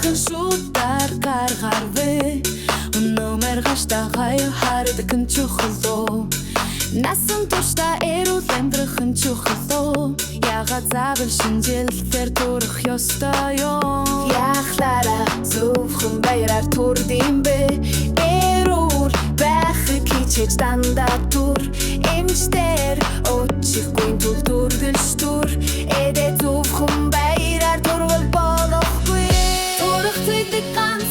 Сайхан шудар гаргарвэ. Өнөө маргааш та гаяа хардаг нь чухал уу? Насан туршдаа эрүүл амьдрах нь чухал уу? Яагаад заавал шинэ жилээр төрөх ёстой юм? Яахлаараа зөвхөн баяраар төрдөг юм бэ? Эрүүл байхыг хичээж дандаа түр. Эмч дээр очихгүй тул үргэлж түр. Эдээ зөвхөн баяраар төрвөл болохгүй. Төрөх гэдэг ганц